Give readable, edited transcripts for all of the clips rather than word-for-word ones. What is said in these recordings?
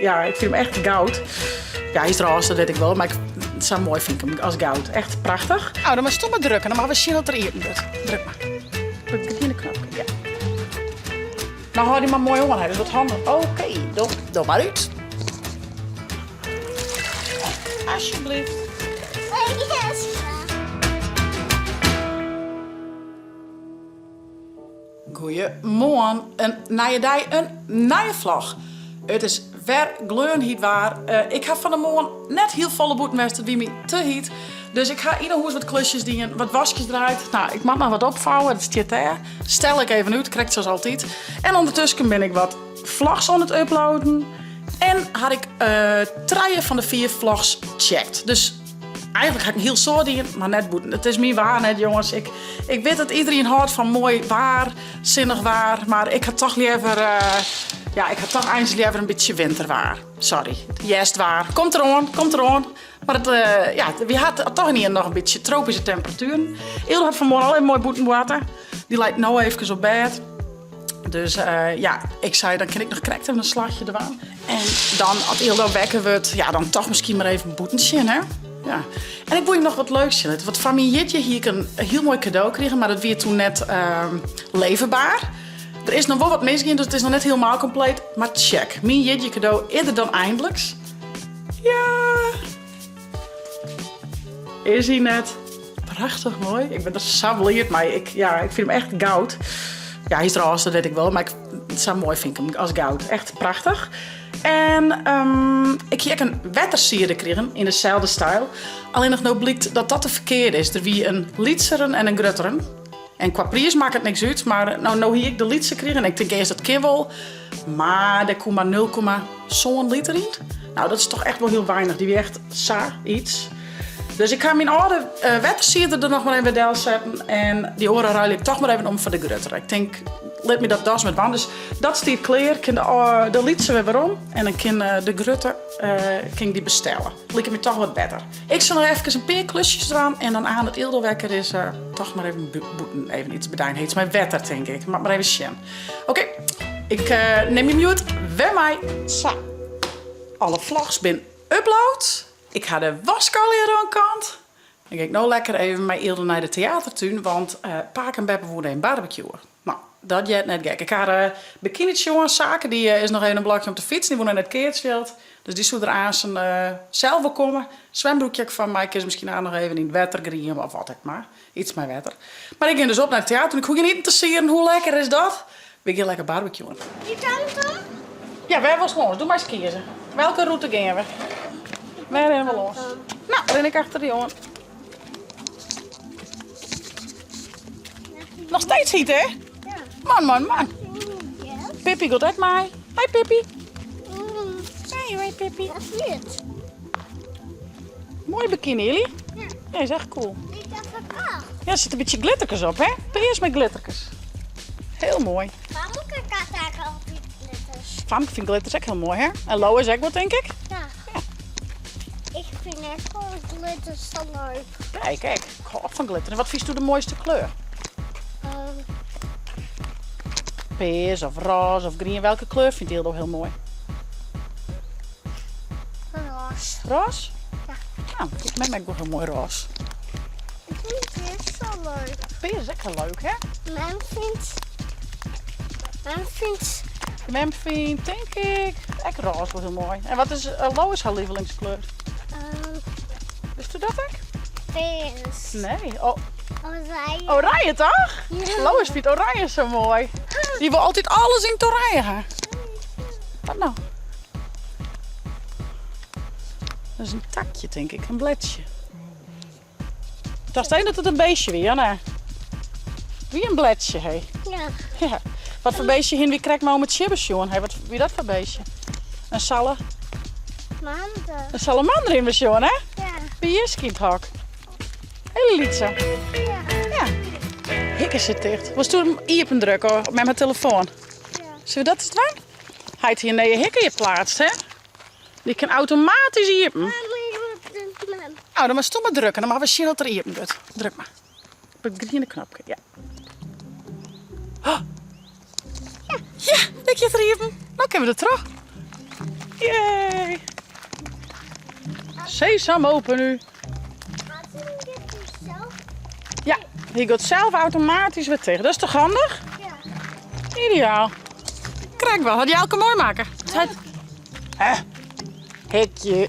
Ja, ik fyn him echt goud. Ja, hy is rôze, dat wit ik wol, mar ik, sa moai fyn ik him as goud. Echt prachtich. Nou, dan moatst do mar drukke, dan moatte we sjen oft er iepen wurdt. Druk mar. Op it griene knopke, ja. Nou hâld dy mar moai oan, hè, dat is wat handich. Oké, doch, doch mar út. Alsjeblieft. Goeiemoarn, in nije dei, in nije vlog. It is wer gleonhyt waar. Ik ha fan 'e moarn net hiel folle bûten west, it wie my te hyt. Dus ik ha yn 'e hûs wat klusjes dien, wat waskjes draaid. Nou, ik moat noch wat opfouwe, dat stiet dêr. Stel ik even út, krekt sa as altyd. En ûndertusken bin ik wat vlogs oan it uploaden. En ha ik trije fan de fiif vlogs checkt. Dus Eigenlik ha ik in hiel soad dien, mar net bûten. It is myn waar net, jonges. Ik, ik wit dat iedereen hâldt fan moai waar, sinnich waar, mar ik ha toch leaver, uh, ja, ik ha toch eins leaver in bytsje winterwaar. Sorry, hjerstwaar. Komt deroan, komt deroan. Mar it, uh, ja, wy ha toch yn noch in bytsje tropyske temperatueren. Ildo hat fan 'e moarn al even moai bûten boarte. Dy leit no efkes op bêd. Dus uh, ja, ik sei, dan kin ik noch krekt even in slachje dwaan. En dan, as Ildo wekker wurdt, ja, dan toch miskien mar even bûten sjen, hè? Ja. En ik woe jim noch wat leuks sjen litte. Want foar myn jierdei hie ik in hiel moai kado krigen, mar dat wie toen net uh, leverbaar. Der is noch wol wat misgien, dus it is noch net hielendal kompleet. Mar check, myn jierdei kado is der dan eindliks. Ja. Is hy net prachtich moai? Ik bin der sa bliid mei. Ik, ja, ik fyn him echt goud. Ja, hy is rôze, dat wit ik wol, mar ik, sa moai fyn ik him as goud. Echt prachtich. En um, ik hie ek in wettersieder krigen yn deselde styl. Allinnich no blykt dat dat de ferkearde is. Der wie in lytseren en in grutteren. En kwa priis makket niks út, mar no, no hie ik de lytse krigen en ik tink earst dat kin wol. Mar dêr koe mar 0,7 liter yn. Nou, dat is toch echt wol hiel weinich. Dy wie echt sa iets. Dus ik ha myn âlde uh, wettersieder der noch mar even delsetten. En dy oare ruil ik toch mar even om foar de gruttere. Ik tink, lit my dat dochs mar dwaan. Dus dat stiet klear. Kin de, uh, de lytse wer werom. En dan kin uh, de grutte kin ik dy bestelle. Liket my toch wat better. Ik sil noch efkes in pear klusjes dwaan en dan aan it Ildo wekker is toch mar even bûten even iets bedein. Iets mei wetter tink ik. Moat mar even sjen. Oké, ik nim jim hjoed wer mei. Sa, alle vlogs bin upload. Ik ha de wask allegear oan kant. Dan gean ik no lekker even mei Ildo nei de teatertún, want pake en beppe woene even barbecueën. No, dat heart net gek. Ik ha uh, bikinitsje oan. Sake dy is noch even in blokje om te fytsen. Dy woe nei it keatsfjild. Dus dy soe der aansen uh, sels wol komme. Swembroekje ek fan my. Kin se miskien noch even yn it wetter grieme of wat ek mar. Iets mei wetter. Mar ik gean dus op nei it teater. Ik hoech gjin iten te sieren. Hoe lekker is dat? We gean lekker barbecueën. Die kant op? Ja, wêr wolst lâns? Do meist kieze. Welke rûte gean we? Wêr rinne we lâns? No, rin ik achter dy oan. Noch steeds hyt, hè? Ja. Man, man, man. Pippi giet ek mei. Hi, Pippi. Hey, hoi, Pippi. Dat is niet. Mooi bikini, Ellie. Ja. Ja, is echt cool. Ik heb verkocht. Ja, er zitten een beetje glitterkes op, hè? Pears met glitterkes. Heel mooi. Famke had eigenlijk altijd glitters. Famke vindt glitters ook heel mooi, hè? En Lois ook wel, denk ik. Ja. Ik vind echt gewoon glitters zo leuk. Kijk, kijk. Ik hou van glitter. En wat vind je de mooiste kleur? Um, Pears of roze of grien. Welke kleur vindt Ildo heel mooi? Roze. Roze? Ja. Nou, ik ben ook wel heel mooi roze. Ik vind pears zo leuk. Pears is ook heel leuk, hè? Mem vindt... Mem vindt... Mem vindt, denk ik, ook roze wel heel mooi. En wat is uh, Lois haar lievelingskleur? Um, Wist u dat ook? Pears. Nee. Oh. Oranje. Oranje, toch? Ja. Lois vindt oranje zo mooi. Die wil altijd alles in het oranje gaan. Wat nou? Dat is een takje, denk ik. Een bledje. Ik dacht even dat het een beestje wie, Janna. Wie een bledje, hé. Ja. Ja. Wat voor beestje hin wie krijgt nou met chibbers, jongen? Hey, wat wie dat voor beestje? Een salle. Mander. Een salamander in we, jongen, hè? Ja. By Jiske yn it hok. Hele lytse. Ja. Ja. Hikke sit ticht. Wolst do him iepen drukke mei myn telefoan? Ja. Sille we dat ris dwaan? Hy hat hjir in nije hikke hjir pleatst, hè? Dy kin automatysk iepen. Nou, dan moatst do mar drukke. Dan moatte we sjen oft er iepen wurdt. Druk mar. Op it griene knopke, ja. Oh. Ja. Ja, dêr giet er iepen. No kinne we der troch. Yay! Sesam open nu. Ja, hy giet sels automatysk wer ticht. Dat is toch handich? Ja. Ideaal. Krekt wol. Hat Jelke moai makke. Hè? Hikje.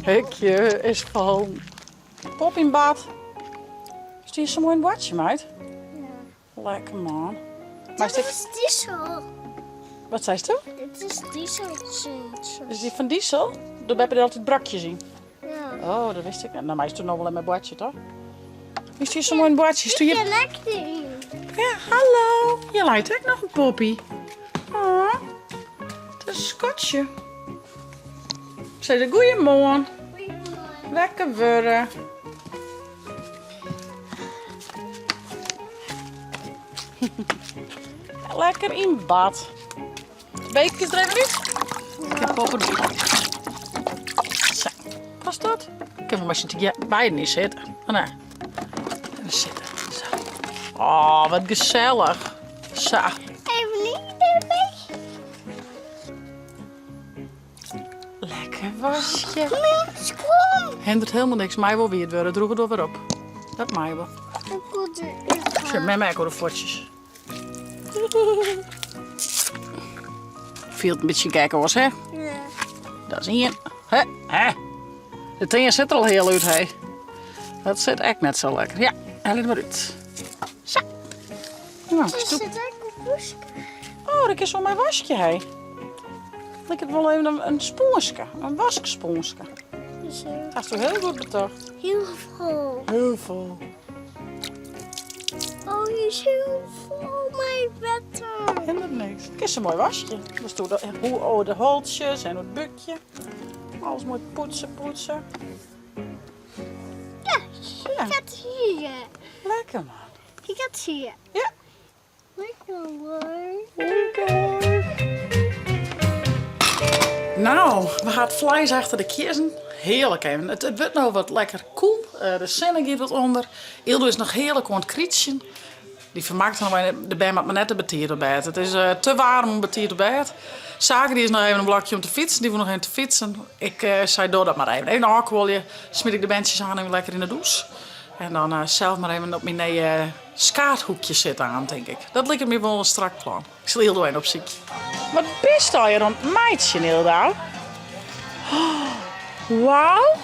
Hikje is fol. Pop yn bad. Is dy sa moai yn it boartsje, meid? Ja. Lekker man. Dit is diesel. Wat seist do? Dit is diesel. Is dy fan diesel? Doe beppe der altyd brokjes yn. Ja. Oh, dat wist ik net. Nou meist do no wol even mei boartsje, toch? Is dy sa moai yn boartsje? Ik kin ek deryn. Ja, hallo. Hjir leit ek noch in poppy. Oh, it is in skatsje. Sei se goeiemoarn. Goeiemoarn. Wekker wurde. Lekker yn bad. De bekertjes der even út. Ik heb poppen erbij. Zo, past dat? Kunnen we maar zitten beiden niet zitten. Oh, nee. Even zitten. Zo. Oh, wat gesellich. Zo. Even niet erbij. Lekker wasje. Mijn schoen. Hindert helemaal niks. Mei wol wiet wurde. Droech it wol wer op. Dat mei wol. Ik wil eruit Sjoch, mem ek oer de fuotsjes. Fielt in bytsje gek oars, hè? Ja. Dat is ien. Hè? Hè? De tean sit der al hiel út, hè? Dat sit ek net sa lekker. Ja, helje der mar út. Sa. Nou, Er stoep. zit ook een poeske. Oh, dat is wol mei waskje, hè? Liket wol even in, in spûnske, in waskspûnske. Dus heel, Hast do hiel goed betocht. heel vol. Hiel fol. Oh, hier is hiel fol mei wetter. Hindert niks. Kinst se moai waskje. Dan stoe de, hoe, oh, de holtsjes en it búkje. Alles moai poetse, poetse. Ja, Ja. ik had hier. Lekker man. Ik had hier. Ja. Lekker hoor. Lekker. Nou, we ha it fleis achter de kiezzen. Hearlik even. It, it wurdt no wat lekker koel. Eh, de sinne giet wat ûnder. Ildo is noch hearlik oan it krytsjen. Dy fermakt noch de bern moat mar net te betiid op bêd. It is eh, te waarm om betiid op bêd. Sake dy is noch even in blokje om te fytsen. Dy woe noch even te fytsen. Ik eh, sei doch dat mar even. Even ôfkuolje. Smyt ik de berntsjes oan even lekker yn de dûs. En dan eh, sels mar even op myn nije skaadhoekje sitte aan, tink ik. Dat liket my wol in strak plan. Ik sil Ildo even opsykje. Wat bist allegear oan it meitsjen, Ildo? Oh, wauw.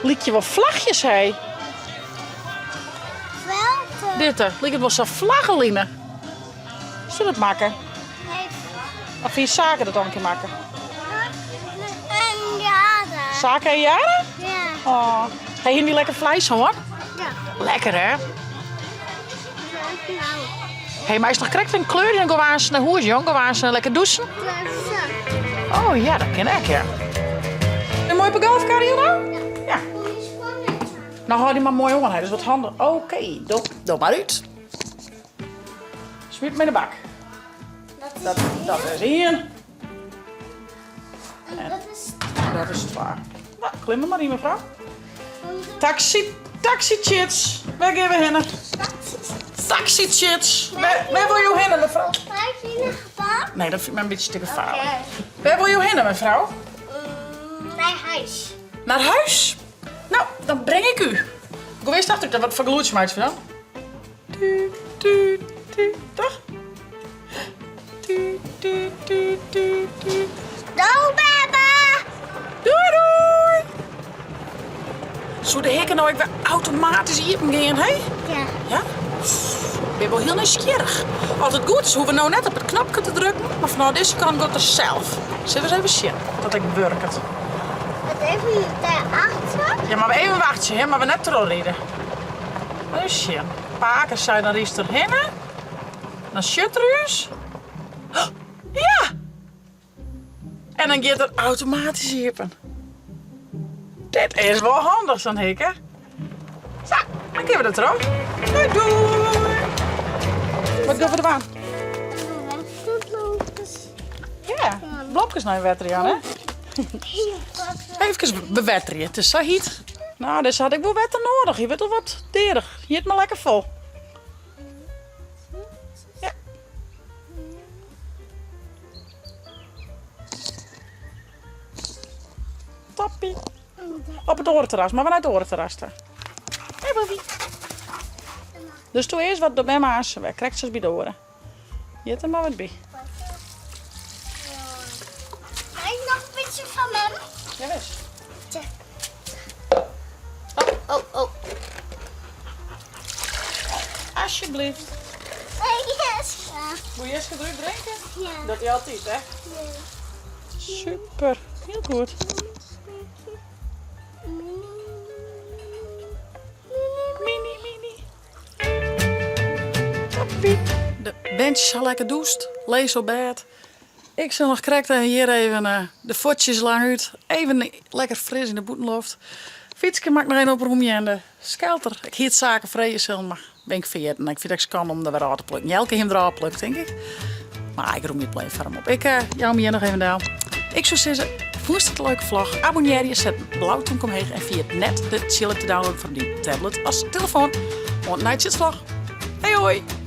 Lykje wol flachjes, hé. Welke? Dit, liket wol sa'n flaggeline. Sil dat makke? Nee. Of fyn Sake dat al in kear makke? En Jara. Sake en Jara? Ja. Oh. Hey, hiene dy lekker fleis hân? Ja. Lekker hè? Nou, Hey, mar is noch krekt in kleur dan gean we aanst nei hûs, jong. Gean we aanst lekker dûsen? Oh ja, dat kin ek, ja. In moai op 'e golfkar, Hilda? Ja. Nou, hâld dy mar moai oan, hè. Dat is wat handich. Oké, doch, doch mar út. Smyt him yn de bak. Dat is Dat is ien. En dat is Dat is twa. Nou, klim der mar yn, mefrou. Taxi, taxi chits. Wêr gean we hinne? Taxi chits. Wêr, wêr wolle jo hinne, mefrou? Ga ik in een gebouw? Nee, dat fynt my in bytsje te gefaarlik. Oké. Wêr wolle jo hinne, mefrou? Mm, Naar huis. Naar huis? Nou, dan breng ik u. Go earst achter, wat foar gelûdsje meitsje we dan? Tu, tu, tu, toch? Tu, tu, tu, tu, tu. Doei, baba! Doei, doei! Soe de hikke no ek wer automatysk iepen gean, hè? Ja. Ja? Ik bin wol hiel nijsgjirrich. As it goed is, hoege we no net op it knopke te drukken, mar fanôf dizze kant giet er sels. Sille we ris even sjen dat ek wurket. Wat even daarachter? Ja, mar we even wachtsje, hè, mar we net trochride. Even sjen. Pake sei dan rydst der hinne. Dan sjocht er ús. Ja! En dan giet er automatysk iepen. Dit is wol handich, sa'n hikke. Sa, dan kinne we der troch. Doei doei! Wat dogge we dwaan? Ja, blomkes nei wetter jaan, hè? Efkes bewetterje, it is sa hyt. Nou, dizze hat ek wol wetter noadich. Hy wurdt al wat dearich. Jit mar lekker fol. Ja. Toppie. Op it oare terras, mar we nei it oare terras ta. Hey Boefie. Dus doe earst wat memme aansen wer, krekt sa as by de oare. Jit der mar wat by. Mag ik noch in bytsje fan mem? Jawis. Tja. Oh, oh, oh. Alsjeblieft. Yes. Moet je eerst druk drinken? Ja. Dat is altyd, hè? Ja. Super. Hiel goed. Mini, mini. Toppie. De berntsjes ha lekker dûst. Lizze op bêd. Ik sil noch krekt even hjir even eh, de fuotsjes lang út. Even lekker fris yn de bûtenloft. Fytske moat ik noch even oprûmje en de skelter. Ik hie it saken freegje sillen, mar bin ik ferjitten. Ik fyn it ek skande om der wer ôf te plukken. Jelke hie him der ôf plukt, tink ik. Mar ik rûmje it wol even foar him op. Ik eh, jou him hjir noch even del. Ik soe sizze, fûnst it in leuke vlog? Abonnearje, set in blau tomke omheech en ferjit net de tsjilp te downloaden foar dyn tablet as telefoan. Oant nei tsjinst vlog. Hey hoi!